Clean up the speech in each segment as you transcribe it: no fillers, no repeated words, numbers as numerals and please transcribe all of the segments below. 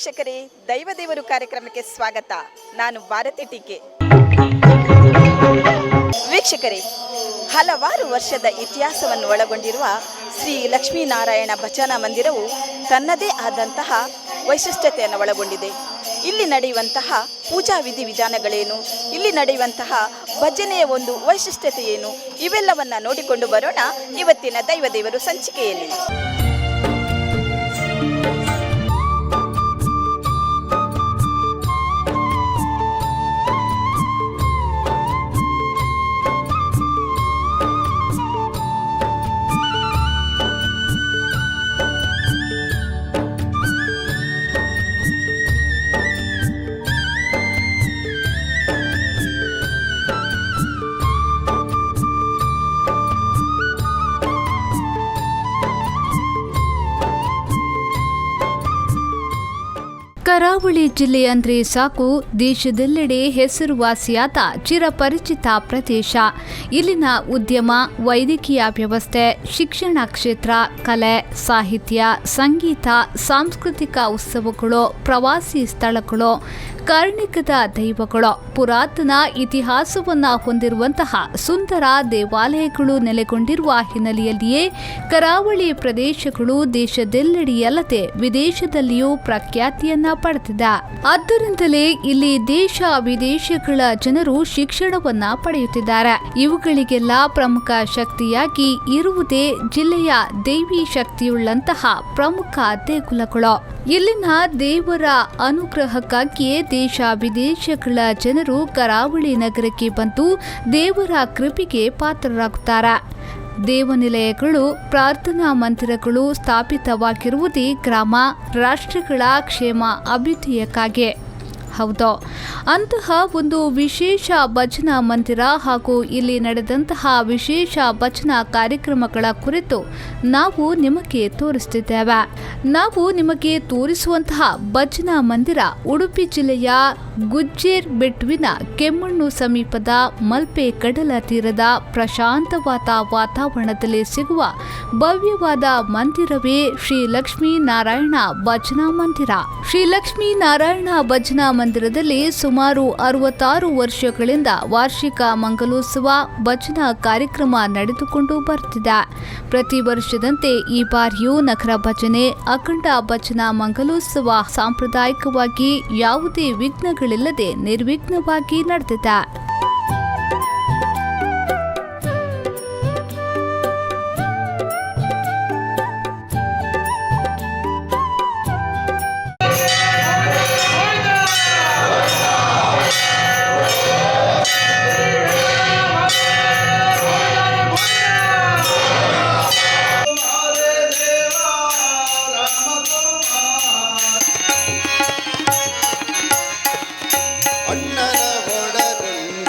ವೀಕ್ಷಕರೇ, ದೈವದೇವರು ಕಾರ್ಯಕ್ರಮಕ್ಕೆ ಸ್ವಾಗತ. ನಾನು ಭಾರತಿ ಟೀಕೆ. ವೀಕ್ಷಕರೇ, ಹಲವಾರು ವರ್ಷದ ಇತಿಹಾಸವನ್ನು ಒಳಗೊಂಡಿರುವ ಶ್ರೀ ಲಕ್ಷ್ಮೀನಾರಾಯಣ ಭಜನಾ ಮಂದಿರವು ತನ್ನದೇ ಆದಂತಹ ವೈಶಿಷ್ಟ್ಯತೆಯನ್ನು ಒಳಗೊಂಡಿದೆ. ಇಲ್ಲಿ ನಡೆಯುವಂತಹ ಪೂಜಾ ವಿಧಿವಿಧಾನಗಳೇನು, ಇಲ್ಲಿ ನಡೆಯುವಂತಹ ಭಜನೆಯ ಒಂದು ವೈಶಿಷ್ಟ್ಯತೆ ಏನು, ಇವೆಲ್ಲವನ್ನ ನೋಡಿಕೊಂಡು ಬರೋಣ ಇವತ್ತಿನ ದೈವದೇವರು ಸಂಚಿಕೆಯಲ್ಲಿ. ಕರಾವಳಿ ಜಿಲ್ಲೆ ಅಂದ್ರೆ ಸಾಕು, ದೇಶದೆಲ್ಲೆಡೆ ಹೆಸರುವಾಸಿಯಾದ ಚಿರಪರಿಚಿತ ಪ್ರದೇಶ. ಇಲ್ಲಿನ ಉದ್ಯಮ, ವೈದ್ಯಕೀಯ ವ್ಯವಸ್ಥೆ, ಶಿಕ್ಷಣ ಕ್ಷೇತ್ರ, ಕಲೆ, ಸಾಹಿತ್ಯ, ಸಂಗೀತ, ಸಾಂಸ್ಕೃತಿಕ ಉತ್ಸವಗಳು, ಪ್ರವಾಸಿ ಸ್ಥಳಗಳು, ಕಾರ್ಣಿಕದ ದೈವಗಳು, ಪುರಾತನ ಇತಿಹಾಸವನ್ನು ಹೊಂದಿರುವಂತಹ ಸುಂದರ ದೇವಾಲಯಗಳು ನೆಲೆಗೊಂಡಿರುವ ಹಿನ್ನೆಲೆಯಲ್ಲಿಯೇ ಕರಾವಳಿ ಪ್ರದೇಶಗಳು ದೇಶದೆಲ್ಲೆಡೆಯಲ್ಲದೆ ವಿದೇಶದಲ್ಲಿಯೂ ಪ್ರಖ್ಯಾತಿಯನ್ನ ಪಡೆದಿದೆ. ಆದ್ದರಿಂದಲೇ ಇಲ್ಲಿ ದೇಶ ವಿದೇಶಗಳ ಜನರು ಶಿಕ್ಷಣವನ್ನ ಪಡೆಯುತ್ತಿದ್ದಾರೆ. ಇವುಗಳಿಗೆಲ್ಲ ಪ್ರಮುಖ ಶಕ್ತಿಯಾಗಿ ಇರುವುದೇ ಜಿಲ್ಲೆಯ ದೇವಿ ಶಕ್ತಿಯುಳ್ಳಂತಹ ಪ್ರಮುಖ ದೇಗುಲಗಳು. ಇಲ್ಲಿನ ದೇವರ ಅನುಗ್ರಹಕ್ಕಾಗಿಯೇ ದೇಶ ವಿದೇಶಗಳ ಜನರು ಕರಾವಳಿ ನಗರಕ್ಕೆ ಬಂದು ದೇವರ ಕೃಪೆಗೆ ಪಾತ್ರರಾಗುತ್ತಾರೆ. ದೇವನಿಲಯಗಳು, ಪ್ರಾರ್ಥನಾ ಮಂದಿರಗಳು ಸ್ಥಾಪಿತವಾಗಿರುವುದೇ ಗ್ರಾಮ ರಾಷ್ಟ್ರಗಳ ಕ್ಷೇಮ ಅಭ್ಯುದಯಕ್ಕಾಗಿ. ಹೌದು, ಅಂತಹ ಒಂದು ವಿಶೇಷ ಭಜನಾ ಮಂದಿರ ಹಾಗೂ ಇಲ್ಲಿ ನಡೆದಂತಹ ವಿಶೇಷ ಭಜನಾ ಕಾರ್ಯಕ್ರಮಗಳ ಕುರಿತು ನಾವು ನಿಮಗೆ ತೋರಿಸ್ತಿದ್ದೇವೆ. ನಾವು ನಿಮಗೆ ತೋರಿಸುವಂತಹ ಭಜನಾ ಮಂದಿರ ಉಡುಪಿ ಜಿಲ್ಲೆಯ ಗುಜ್ಜೇರ್ ಬೆಟ್ಟುವಿನ ಕೆಮ್ಮಣ್ಣು ಸಮೀಪದ ಮಲ್ಪೆ ಕಡಲ ತೀರದ ಪ್ರಶಾಂತವಾದ ವಾತಾವರಣದಲ್ಲಿ ಸಿಗುವ ಭವ್ಯವಾದ ಮಂದಿರವೇ ಶ್ರೀ ಲಕ್ಷ್ಮೀ ನಾರಾಯಣ ಭಜನಾ ಮಂದಿರ. ಶ್ರೀ ಲಕ್ಷ್ಮೀ ನಾರಾಯಣ ಭಜನಾ ಮಂದಿರದಲ್ಲಿ ಸುಮಾರು 66 ವರ್ಷಗಳಿಂದ ವಾರ್ಷಿಕ ಮಂಗಲೋತ್ಸವ ಭಜನಾ ಕಾರ್ಯಕ್ರಮ ನಡೆದುಕೊಂಡು ಬರ್ತಿದೆ. ಪ್ರತಿ ವರ್ಷದಂತೆ ಈ ಬಾರಿಯೂ ನಗರ ಭಜನೆ, ಅಖಂಡ ಭಜನಾ ಮಂಗಲೋತ್ಸವ ಸಾಂಪ್ರದಾಯಿಕವಾಗಿ ಯಾವುದೇ ವಿಘ್ನಗಳಿಲ್ಲದೆ ನಿರ್ವಿಘ್ನವಾಗಿ ನಡೆದಿದೆ. ಅಣ್ಣನ ಒಡಗೊಂಡ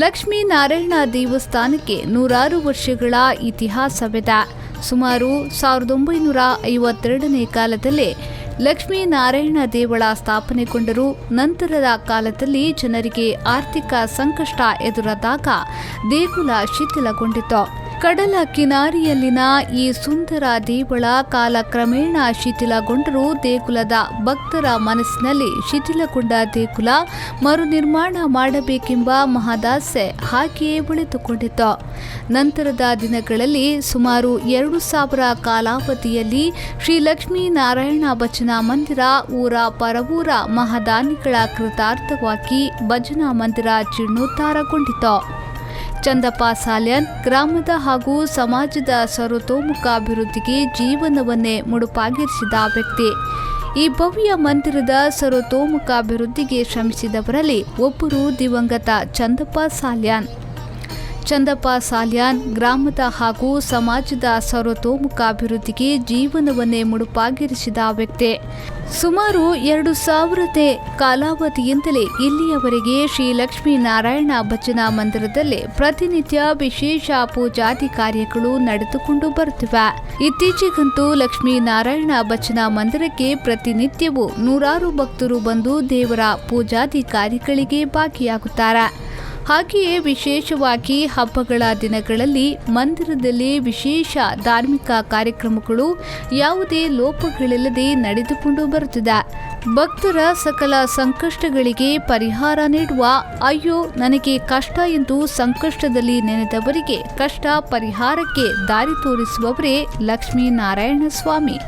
ಲಕ್ಷ್ಮೀನಾರಾಯಣ ದೇವಸ್ಥಾನಕ್ಕೆ ನೂರಾರು ವರ್ಷಗಳ ಇತಿಹಾಸವಿದೆ. ಸುಮಾರು 1952ನೇ ಕಾಲದಲ್ಲಿ ಲಕ್ಷ್ಮೀನಾರಾಯಣ ದೇವಳ ಸ್ಥಾಪನೆಗೊಂಡರು. ನಂತರದ ಕಾಲದಲ್ಲಿ ಜನರಿಗೆ ಆರ್ಥಿಕ ಸಂಕಷ್ಟ ಎದುರಾದಾಗ ದೇಗುಲ ಶಿಥಿಲಗೊಂಡಿತು. ಕಡಲ ಕಿನಾರಿಯಲ್ಲಿನ ಈ ಸುಂದರ ದೇವಳ ಕಾಲಕ್ರಮೇಣ ಶಿಥಿಲಗೊಂಡರೂ ದೇಗುಲದ ಭಕ್ತರ ಮನಸ್ಸಿನಲ್ಲಿ ಶಿಥಿಲಗೊಂಡ ದೇಗುಲ ಮರುನಿರ್ಮಾಣ ಮಾಡಬೇಕೆಂಬ ಮಹದಾಸೆ ಹಾಗೆಯೇ ಉಳಿದುಕೊಂಡಿತು. ನಂತರದ ದಿನಗಳಲ್ಲಿ ಸುಮಾರು 2000 ಕಾಲಾವಧಿಯಲ್ಲಿ ಶ್ರೀ ಲಕ್ಷ್ಮೀನಾರಾಯಣ ಭಜನಾ ಮಂದಿರ ಊರ ಪರವೂರ ಮಹದಾನಿಗಳ ಕೃತಾರ್ಥವಾಗಿ ಭಜನಾ ಮಂದಿರ ಜೀರ್ಣೋದ್ಧಾರಗೊಂಡಿತು. ಚಂದಪ್ಪ ಸಾಲ್ಯಾನ್ ಗ್ರಾಮದ ಹಾಗೂ ಸಮಾಜದ ಸರ್ವತೋಮುಖ ಅಭಿವೃದ್ಧಿಗೆ ಜೀವನವನ್ನೇ ಮುಡುಪಾಗಿರಿಸಿದ ವ್ಯಕ್ತಿ. ಈ ಭವ್ಯ ಮಂದಿರದ ಸರ್ವತೋಮುಖ ಅಭಿವೃದ್ಧಿಗೆ ಶ್ರಮಿಸಿದವರಲ್ಲಿ ಒಬ್ಬರು ದಿವಂಗತ ಚಂದಪ್ಪ ಸಾಲ್ಯಾನ್. ಚಂದಪ್ಪ ಸಾಲ್ಯಾನ್ ಗ್ರಾಮದ ಹಾಗೂ ಸಮಾಜದ ಸರ್ವತೋಮುಖ ಅಭಿವೃದ್ಧಿಗೆ ಜೀವನವನ್ನೇ ಮುಡುಪಾಗಿರಿಸಿದ ವ್ಯಕ್ತಿ. ಸುಮಾರು 2000ನೇ ಕಾಲಾವಧಿಯಿಂದಲೇ ಇಲ್ಲಿಯವರೆಗೆ ಶ್ರೀ ಲಕ್ಷ್ಮೀನಾರಾಯಣ ಭಜನಾ ಮಂದಿರದಲ್ಲಿ ಪ್ರತಿನಿತ್ಯ ವಿಶೇಷ ಪೂಜಾದಿ ಕಾರ್ಯಗಳು ನಡೆದುಕೊಂಡು ಬರುತ್ತಿವೆ. ಇತ್ತೀಚೆಗಂತೂ ಲಕ್ಷ್ಮೀನಾರಾಯಣ ಭಜನಾ ಮಂದಿರಕ್ಕೆ ಪ್ರತಿನಿತ್ಯವೂ ನೂರಾರು ಭಕ್ತರು ಬಂದು ದೇವರ ಪೂಜಾದಿ ಕಾರ್ಯಗಳಿಗೆ ಭಾಗಿಯಾಗುತ್ತಾರೆ. ಹಾಗೆಯೇ ವಿಶೇಷವಾಗಿ ಹಬ್ಬಗಳ ದಿನಗಳಲ್ಲಿ ಮಂದಿರದಲ್ಲಿ ವಿಶೇಷ ಧಾರ್ಮಿಕ ಕಾರ್ಯಕ್ರಮಗಳು ಯಾವುದೇ ಲೋಪಗಳಿಲ್ಲದೆ ನಡೆದುಕೊಂಡು ಬರುತ್ತಿದೆ. ಭಕ್ತರ ಸಕಲ ಸಂಕಷ್ಟಗಳಿಗೆ ಪರಿಹಾರ ನೀಡುವ, ಅಯ್ಯೋ ನನಗೆ ಕಷ್ಟ ಎಂದು ಸಂಕಷ್ಟದಲ್ಲಿ ನೆನೆದವರಿಗೆ ಕಷ್ಟ ಪರಿಹಾರಕ್ಕೆ ದಾರಿ ತೋರಿಸುವವರೇ ಲಕ್ಷ್ಮೀನಾರಾಯಣ ಸ್ವಾಮಿ.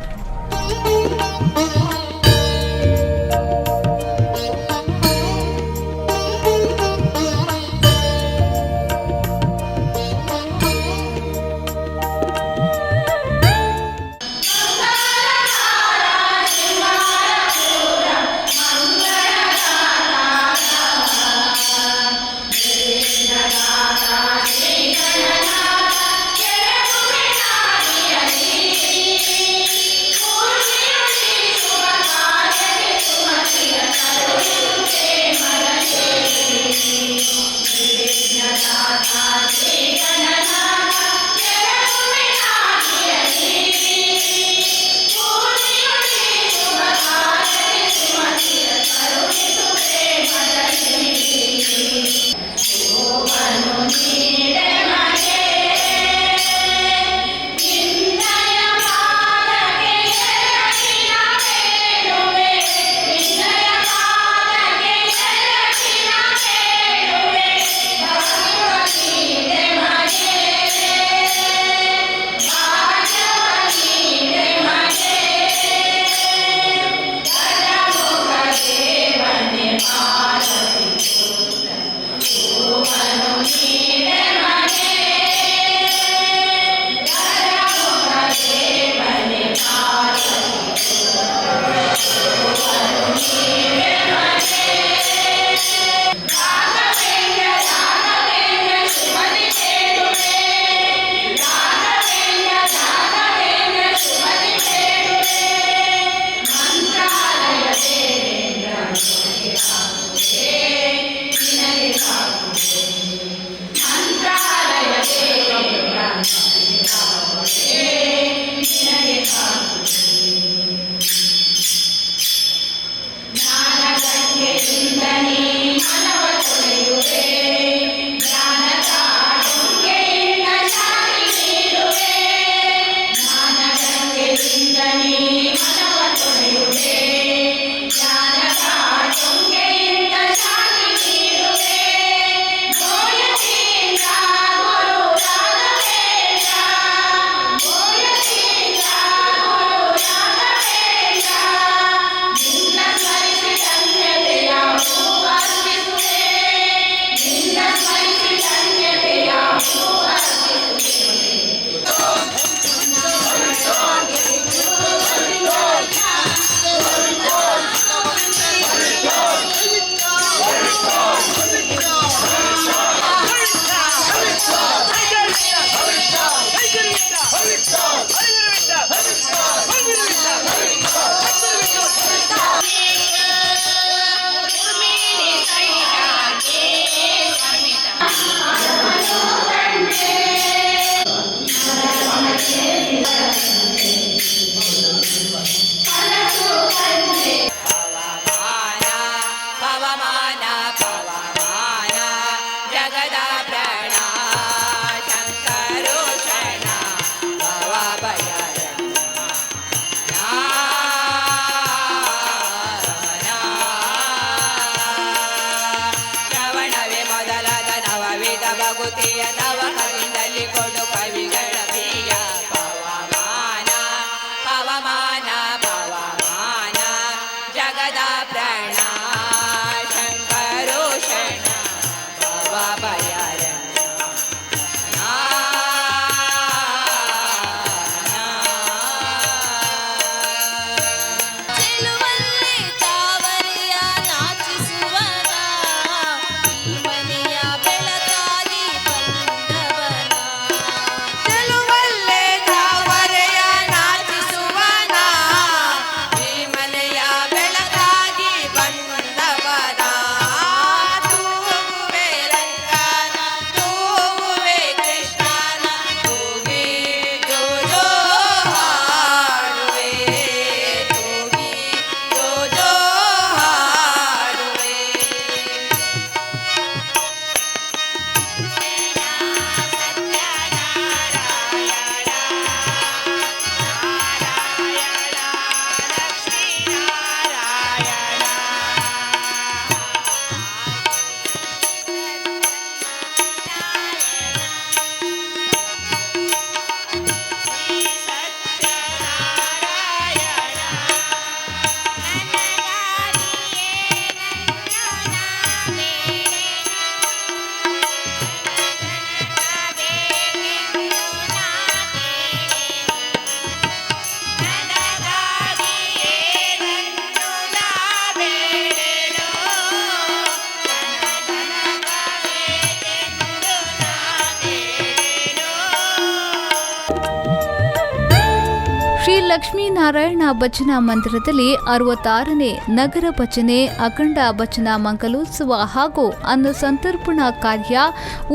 Lakshminarayana ಭಜನಾ ಮಂದಿರದಲ್ಲಿ 66ನೇ ನಗರ ಭಜನೆ, ಅಖಂಡ ಭಜನಾ ಮಂಗಲೋತ್ಸವ ಹಾಗೂ ಅನ್ನ ಸಂತರ್ಪಣಾ ಕಾರ್ಯ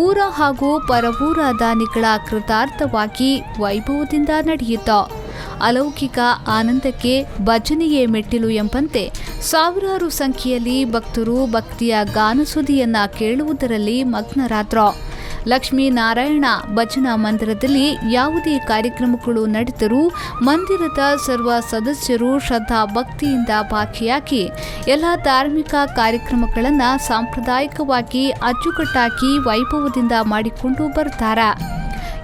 ಊರ ಹಾಗೂ ಪರವೂರ ದಾನಿಗಳ ಕೃತಾರ್ಥವಾಗಿ ವೈಭವದಿಂದ ನಡೆಯಿತು. ಅಲೌಕಿಕ ಆನಂದಕ್ಕೆ ಭಜನೆಯೇ ಮೆಟ್ಟಿಲು ಎಂಬಂತೆ ಸಾವಿರಾರು ಸಂಖ್ಯೆಯಲ್ಲಿ ಭಕ್ತರು ಭಕ್ತಿಯ ಗಾನಸುದಿಯನ್ನ ಕೇಳುವುದರಲ್ಲಿ ಮಗ್ನರಾದರು. ಲಕ್ಷ್ಮೀನಾರಾಯಣ ಭಜನಾ ಮಂದಿರದಲ್ಲಿ ಯಾವುದೇ ಕಾರ್ಯಕ್ರಮಗಳು ನಡೆದರೂ ಮಂದಿರದ ಸರ್ವ ಸದಸ್ಯರು ಶ್ರದ್ಧಾ ಭಕ್ತಿಯಿಂದ ಭಾಗಿಯಾಗಿ ಎಲ್ಲ ಧಾರ್ಮಿಕ ಕಾರ್ಯಕ್ರಮಗಳನ್ನು ಸಾಂಪ್ರದಾಯಿಕವಾಗಿ ಅಚ್ಚುಕಟ್ಟಾಗಿ ವೈಭವದಿಂದ ಮಾಡಿಕೊಂಡು ಬರ್ತಾರೆ.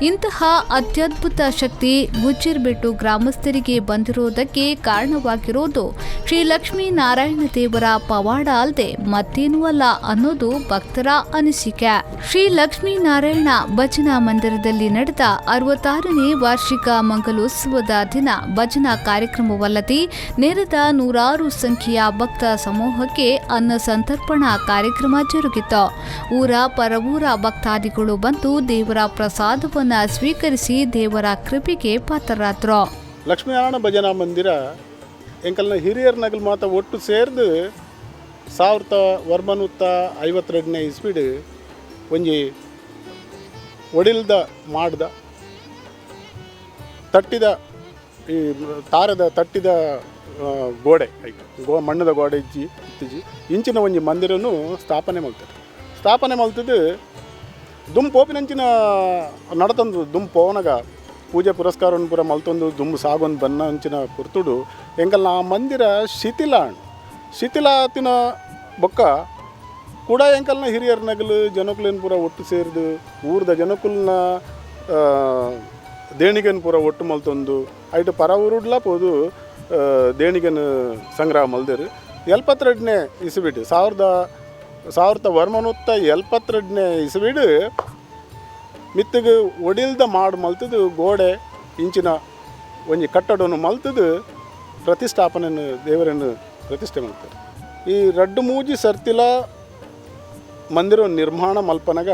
ಇಂತಹ ಅತ್ಯದ್ಭುತ ಶಕ್ತಿ ಗುಜ್ಜರ್ಬೆಟ್ಟು ಗ್ರಾಮಸ್ಥರಿಗೆ ಬಂದಿರುವುದಕ್ಕೆ ಕಾರಣವಾಗಿರುವುದು ಶ್ರೀ ಲಕ್ಷ್ಮೀನಾರಾಯಣ ದೇವರ ಪವಾಡ ಅಲ್ಲದೆ ಮತ್ತೇನೂ ಅಲ್ಲ ಅನ್ನೋದು ಭಕ್ತರ ಅನಿಸಿಕೆ. ಶ್ರೀ ಲಕ್ಷ್ಮೀನಾರಾಯಣ ಭಜನಾ ಮಂದಿರದಲ್ಲಿ ನಡೆದ 66ನೇ ವಾರ್ಷಿಕ ಮಂಗಲೋತ್ಸವದ ದಿನ ಭಜನಾ ಕಾರ್ಯಕ್ರಮವಲ್ಲದೆ ನೆರೆದ ನೂರಾರು ಸಂಖ್ಯೆಯ ಭಕ್ತ ಸಮೂಹಕ್ಕೆ ಅನ್ನ ಸಂತರ್ಪಣಾ ಕಾರ್ಯಕ್ರಮ ಜರುಗಿತು. ಊರ ಪರವೂರ ಭಕ್ತಾದಿಗಳು ಬಂದು ದೇವರ ಪ್ರಸಾದವನ್ನು ಸ್ವೀಕರಿಸಿ ದೇವರ ಕೃಪೆಗೆ ಪಾತ್ರರಾದರು. ಲಕ್ಷ್ಮೀನಾರಾಯಣ ಭಜನಾ ಮಂದಿರ ಎಂಕಲ್ನ ಹಿರಿಯರ್ ನಗಲ್ ಮಾತ ಒಟ್ಟು ಸೇರ್ದು 1952ನೇ ಇಸ್ವಿಡ್ ಒಂಜಿ ಒಡಿಲ್ದ ಮಾಡ್ದ ತಟ್ಟಿದ ಈ ತಾರದ ತಟ್ಟಿದ ಗೋಡೆ ಐಕ್ ಮಣ್ಣದ ಗೋಡೆ ಇಜ್ಜಿ ಇತ್ತಿಜಿ ಇಂಚಿನ ಒಂಜಿ ಮಂದಿರನು ಸ್ಥಾಪನೆ ಮಲ್ತದೆ. ಸ್ಥಾಪನೆ ಮಲ್ತದ್ದು ದುಂಬು ಪೋಪಿನಂಚಿನ ನಡತಂದು ದುಂಬು ಪೋವನಗ ಪೂಜೆ ಪುರಸ್ಕಾರವನ್ನು ಪೂರ ಮಲ್ತೊಂದು ದುಂಬು ಸಾಗೊಂದು ಬನ್ನ ಅಂಚಿನ ಪುರ್ತುಡು ಎಂಕಲ್ನ ಆ ಮಂದಿರ ಶಿಥಿಲ ಶಿಥಿಲಾತಿನ ಬೊಕ್ಕ ಕೂಡ ಎಂಕಲ್ನ ಹಿರಿಯರ್ ನಗಲು ಜನಕುಲೇನು ಪೂರ ಒಟ್ಟು ಸೇರಿದು ಊರ್ದ ಜನಕುಲ್ನ ದೇಣಿಗೆನ್ ಪೂರ ಒಟ್ಟು ಮಲ್ತೊಂದು ಐಟು ಪರ ಊರುಡ್ಲ ಪೋದು ದೇಣಿಗೆನ್ ಸಂಗ್ರಹ ಮಲ್ದೇರು. 72ನೇ ಇಸುಬಿಟ್ಟು 1972ನೇ ಇಸುಬಿಡು ಮಿತ್ತಗ್ ಒಡಿಲ್ದ ಮಾಡು ಮಲ್ತದು ಗೋಡೆ ಇಂಚಿನ ಒಂಜಿ ಕಟ್ಟಡವನ್ನು ಮಲ್ತದು ಪ್ರತಿಷ್ಠಾಪನೆಯನ್ನು ದೇವರನ್ನು ಪ್ರತಿಷ್ಠೆ ಮಾಡ್ತಾರೆ. ಈ ರಡ್ಡು ಮೂಜಿ ಸರ್ತಿಲ ಮಂದಿರ ನಿರ್ಮಾಣ ಮಲ್ಪನಗ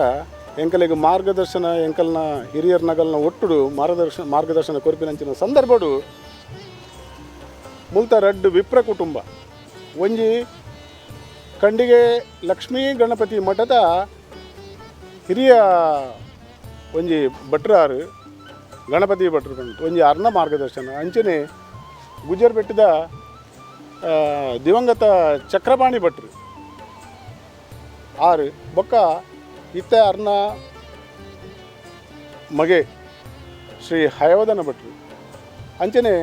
ಎಂಕಲಿಗೆ ಮಾರ್ಗದರ್ಶನ ಎಂಕಲ್ನ ಹಿರಿಯರ್ ನಗಲ್ನ ಒಟ್ಟುಡು ಮಾರ್ಗದರ್ಶನ ಕೊರ್ಪಿನಂಚಿನ ಸಂದರ್ಭಡು ಮುಲ್ತ ರಡ್ಡು ವಿಪ್ರ ಕುಟುಂಬ ಒಂಜಿ ಖಂಡಿಗೆ ಲಕ್ಷ್ಮೀ ಗಣಪತಿ ಮಠದ ಹಿರಿಯ ಒಂಜಿ ಭಟ್ರಾರು ಗಣಪತಿ ಭಟ್ರು ಬಂತು ಒಂಜಿ ಅರ್ಣ ಮಾರ್ಗದರ್ಶನ ಅಂಚನೆ ಗುಜರ್ ಬೆಟ್ಟದ ದಿವಂಗತ ಚಕ್ರಪಾಣಿ ಭಟ್ರು ಆರು ಬೊಕ್ಕ ಇತ್ತ ಅರ್ಣ ಮಗೆ ಶ್ರೀ ಹಯವದನ ಭಟ್ರು ಅಂಚನೆ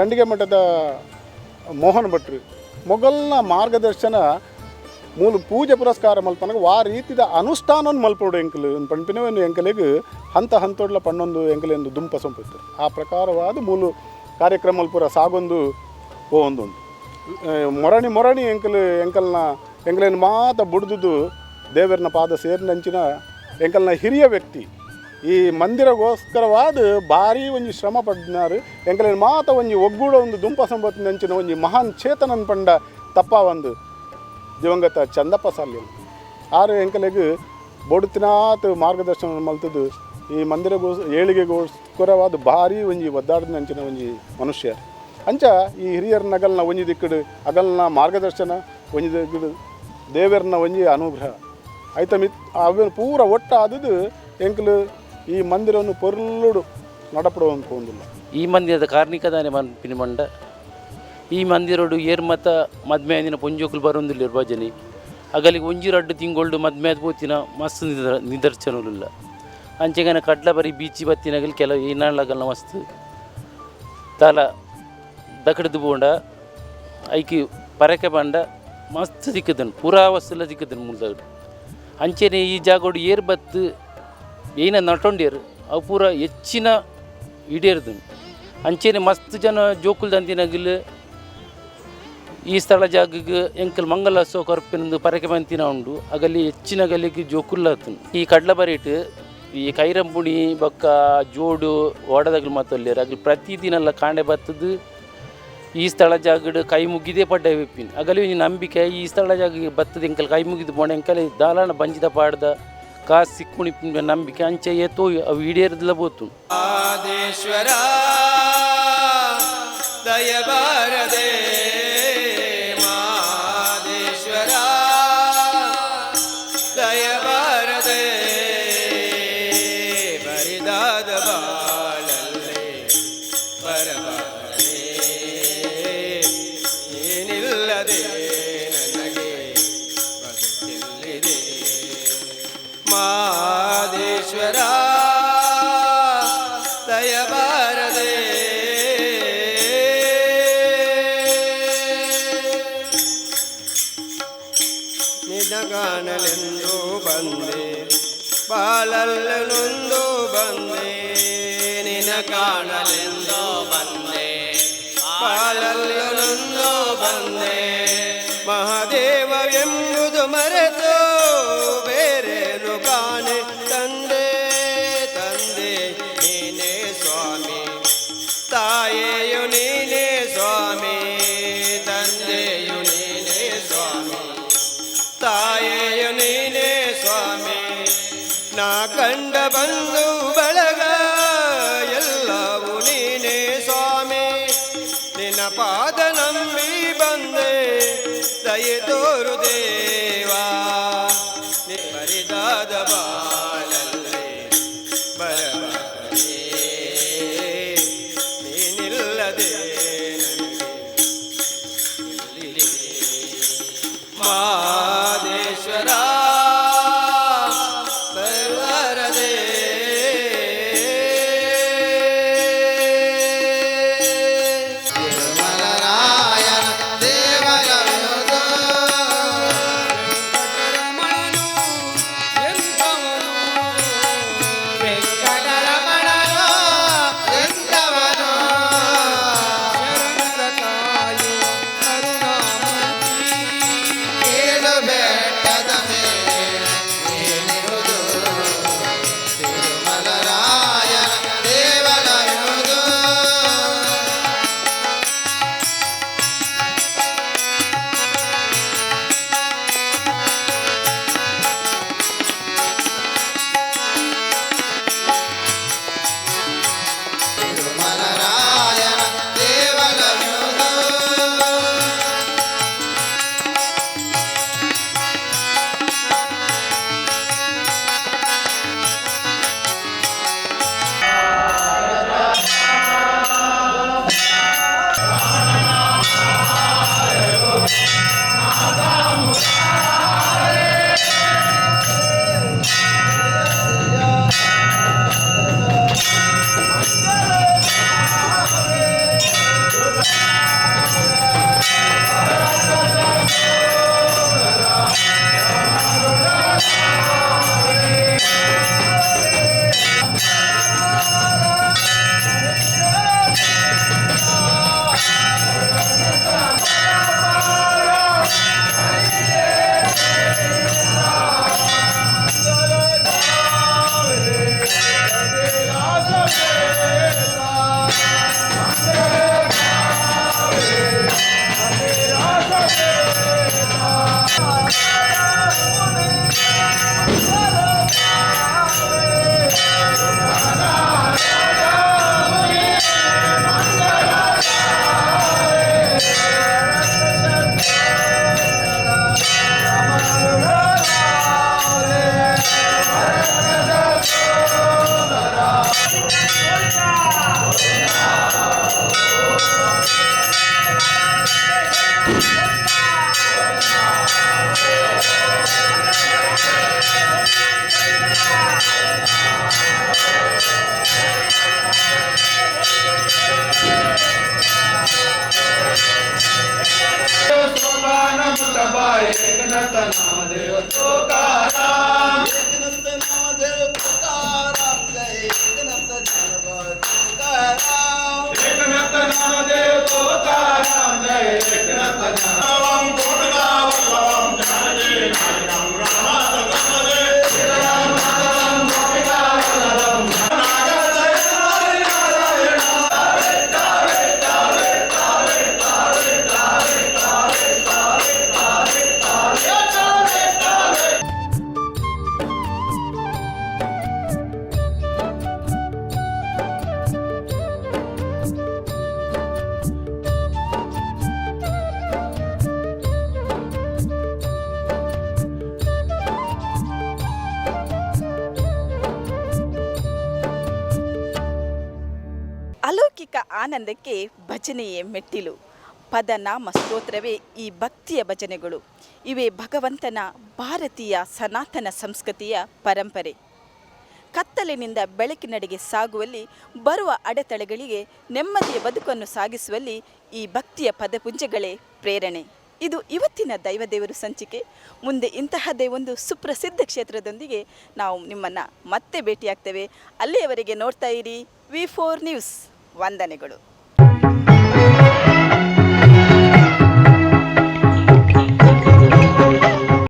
ಖಂಡಿಗೆ ಮಠದ ಮೋಹನ್ ಭಟ್ರು ಮೊಘಲ್ನ ಮಾರ್ಗದರ್ಶನ ಮೂಲ ಪೂಜೆ ಪುರಸ್ಕಾರ ಮಲ್ಪನಗ ವಾ ರೀತಿದ ಅನುಷ್ಠಾನನ್ ಮಲ್ಪೋಡು ಎಂಕಲು ಪಂಪಿನವನ್ನು ಎಂಕಲಿಗ್ ಹಂತ ಹಂತೋಡ್ಲ ಪಣ್ಣೊಂದು ಎಂಕಲೆಂದು ದುಂಪ ಸೊಂಪುತ್ತಾರೆ. ಆ ಪ್ರಕಾರವಾದ ಮೂಲ ಕಾರ್ಯಕ್ರಮ ಪೂರ ಸಾಗೊಂದು ಪೋವೊಂದುಂಡು. ಮೊರಣಿ ಮೊರಣಿ ಎಂಕಲು ಎಂಕಲ್ನ ಎಂಕಲೇನು ಮಾತ ಬುಡ್ದುದು ದೇವರನ ಪಾದ ಸೇರಿನಂಚಿನ ಎಂಕಲ್ನ ಹಿರಿಯ ವ್ಯಕ್ತಿ ಈ ಮಂದಿರಗೋಸ್ಕರವಾದ ಭಾರಿ ಒಂಜಿ ಶ್ರಮ ಪಡ್ನಾರು ಎಂಕಲೇನು ಮಾತ ಒಂಜಿ ಒಗ್ಗೂಡ ಒಂದು ದುಂಪ ಸಂಪತ್ತಿನಂಚಿನ ಒಂಜಿ ಮಹಾನ್ ಚೇತನನ್ ಪಂಡ ತಪ್ಪ ಒಂದು ದಿವಂಗತ ಚಂದಪ್ಪ ಸಾಲ್ಯನ್ ಆರು ಎಂಕಲೆಗ್ ಬೊಡುತಿನಾತ್ ಮಾರ್ಗದರ್ಶನ ಮಲ್ತದು ಈ ಮಂದಿರಗೋಸ್ ಏಳಿಗೆಗೋಸ್ಕರವಾದ ಭಾರಿ ಒಂಜಿ ಒದ್ದಾಡಿನಂಚಿನ ಒಂಜಿ ಮನುಷ್ಯ ಅಂಚ ಈ ಹಿರಿಯರ ನಗಲ್ನ ಒಂಜಿ ದಿಕ್ಕಡು ಅಗಲ್ನ ಮಾರ್ಗದರ್ಶನ ಒಂಜಿ ದಿಕ್ಕಡು ದೇವರನ ಒಂಜಿ ಅನುಗ್ರಹ ಐತ ಮಿತ್ ಅವೇನು ಪೂರ ಒಟ್ಟಾದದು ಎಂಕಲು ಈ ಮಂದಿರವನ್ನು ಪೊರ್ಲುಡು ನಡಪಡುವಂತ ಒಂದಿಲ್ಲ. ಈ ಮಂದಿರದ ಕಾರ್ಣಿಕದಾನೆ ಮನ್ಪಿನ ಮಂಡ ಈ ಮಂದಿರೋಡು ಏರ್ ಮತ ಮದ್ಮೆ ಆದಿನ ಪೊಂಜೋಕುಲು ಬರೊಂದಿಲ್ಲೆರ್ ಭಜನೆ ಅಗಲಿಗೆ ಒಂಜಿ ರಡ್ಡು ತಿಂಗೊಳ್ಡು ಮದ್ಮೆ ಆದ್ ಪೋತಿನ ಮಸ್ತ್ ನಿದರ್ಶನಲುಲ್ಲ. ಅಂಚೆಗನ ಕಡ್ಲ ಬರಿ ಬೀಚಿ ಬತ್ತಿನಗಲ್ ಕೆಲವು ಏನಾಳಗಲ್ನ ಮಸ್ತ್ ತಲ ದಕಡ್ದು ಬೋಂಡ ಐಕಿ ಪರಕೆ ಬಂಡ ಮಸ್ತ್ ತಿಕ್ಕದನ್ ಪೂರಾ ವಸ್ತುಲ ತಿಕ್ಕದನ್ ಮುಲ್ದಗಡು. ಅಂಚೆನೆ ಈ ಜಾಗೋಡು ಏರ್ ಬತ್ತು ಏನ ನಟೊಂಡೇರು ಅವು ಪೂರ ಹೆಚ್ಚಿನ ಈಡೇರ್ದು. ಅಂಚೆನೆ ಮಸ್ತ್ ಜನ ಜೋಕುಲ್ ದಂತಿನಗಲ್ ಈ ಸ್ಥಳ ಜಾಗಗ್ ಎಂಕಲ್ ಮಂಗಲ ಕೊರ್ಪಿನಂದು ಪರಕೆ ಬಂತಿನ ಉಂಡು ಅಗಲಿ ಹೆಚ್ಚಿನ ಗಲಿಗೆ ಜೋಕುಲ್ ಆತನು. ಈ ಕಡ್ಲ ಬರೀಟ್ ಈ ಕೈರಂಪುಣಿ ಬೊಕ್ಕ ಜೋಡು ಓಡದಗಲು ಮಾತಲ್ಲೇರು ಅಗಲಿ ಪ್ರತಿದಿನ ಕಾಂಡೆ ಬತ್ತದು ಈ ಸ್ಥಳ ಜಾಗಡ್ ಕೈ ಮುಗಿದೇ ಪಡ್ಡ ವಿಪ್ಪಿನ ಅಗಲಿ ಒಂಜಿ ನಂಬಿಕೆ ಈ ಸ್ಥಳ ಜಾಗ ಬತ್ತದ ಎಂಕಲ್ ಕೈ ಮುಗಿದು ಪೋಣ ಎಂಕಲ್ ದಾಲಾಣ ಬಂಜಿದ ಪಾಡ್ದ ಕಾಸು ಸಿಕ್ಕುಣಿ ನಂಬಿಕೆ ಅಂಚೆ ಏತೋ ಅವು ಈಡೇರದಲ ಬೋತು. ಆದೇಶ್ವರ. ದಯಬಾರದೆ ಮಾದೇಶ್ವರ ದಯಬಾರದೆ ಬರಿದಾದ ಬಾಳಲ್ಲೇ ಬರಬಾರದೆ ಏನಿಲ್ಲದೆ ನನಗೆ ಬದುಕೆಲ್ಲಿದೆ ಮಾದೇಶ್ವರ ದಯಬಾರದೆ. ನಿನ ಕಾಣಲೆಂದು ಬಂದೆ, ಬಾಳಲ್ಲ ನೊಂದು ಬಂದೆ. ನಿನ ಕಾಣಲೆಂದು ಬಂದೆ, ಬಾಳಲ್ಲ ನೊಂದು ಬಂದೆ. ಮಹಾದೇವವೆಂಬುದು ಮರೆತು ಬೇರೇನು ಕಾಣೆ ತಂದೆ. ತಂದೆ ನೀನೇ ಸ್ವಾಮಿ, ತಾಯೆಯು ನೀನೇ ಸ್ವಾಮಿ. ತಂದೆಯು ನೀನೇ ಸ್ವಾಮಿ, ತಾಯೆಯು ನೀನೇ ಸ್ವಾಮಿ. ನಾ ಕಂಡ ಬಂಧು ಬಳಗ ಎಲ್ಲವೂ ನೀನೇ ಸ್ವಾಮಿ. ನಿನ್ನ ಪಾದ ನಂಬಿ ಬಂದೆ, ದಯೆ ತೋರು ದೇವಾ. ಬರಿದಾದ ಬಾಳಲ್ಲೇ ಬರಬಾರದೆ, ನೀನಿಲ್ಲದೆ ನನಗೆ ಎಲ್ಲಿದೆ? ಮಾದೇಶ್ವರ ಬರಬಾರದೆ. ವೆಂಕಟರಮಣನು ಎಂತವನು? ವೆಂಕಟರಮಣನು ಎಂತವನು? ಶರಣರ ಕಾಯುವ ಕರುಣಾಮೂರ್ತಿ. ಏಳು ಬೆಟ್ಟದ ಮೇಲೆ ಏನಿರುವುದು? ತಿರುಮಲರಾಯನ ದೇವಲಯುವುದು. ತಿರುಮಲರಾಯನ ದೇವಲಯುವುದು. ಆನಂದಕ್ಕೆ ಭಜನೆಯೇ ಮೆಟ್ಟಿಲು. ಪದನಾಮ ಸ್ತೋತ್ರವೇ ಈ ಭಕ್ತಿಯ ಭಜನೆಗಳು. ಇವೇ ಭಗವಂತನ ಭಾರತೀಯ ಸನಾತನ ಸಂಸ್ಕೃತಿಯ ಪರಂಪರೆ. ಕತ್ತಲಿನಿಂದ ಬೆಳಕಿನಡೆಗೆ ಸಾಗುವಲ್ಲಿ ಬರುವ ಅಡೆತಡೆಗಳಿಗೆ ನೆಮ್ಮದಿಯ ಬದುಕನ್ನು ಸಾಗಿಸುವಲ್ಲಿ ಈ ಭಕ್ತಿಯ ಪದಪುಂಜಗಳೇ ಪ್ರೇರಣೆ. ಇದು ಇವತ್ತಿನ ದೈವದೇವರು ಸಂಚಿಕೆ. ಮುಂದೆ ಇಂತಹದ್ದೇ ಒಂದು ಸುಪ್ರಸಿದ್ಧ ಕ್ಷೇತ್ರದೊಂದಿಗೆ ನಾವು ನಿಮ್ಮನ್ನು ಮತ್ತೆ ಭೇಟಿಯಾಗ್ತೇವೆ. ಅಲ್ಲಿಯವರೆಗೆ ನೋಡ್ತಾ ಇರಿ ವಿ 4 ನ್ಯೂಸ್. ವಂದನೆಗಳು.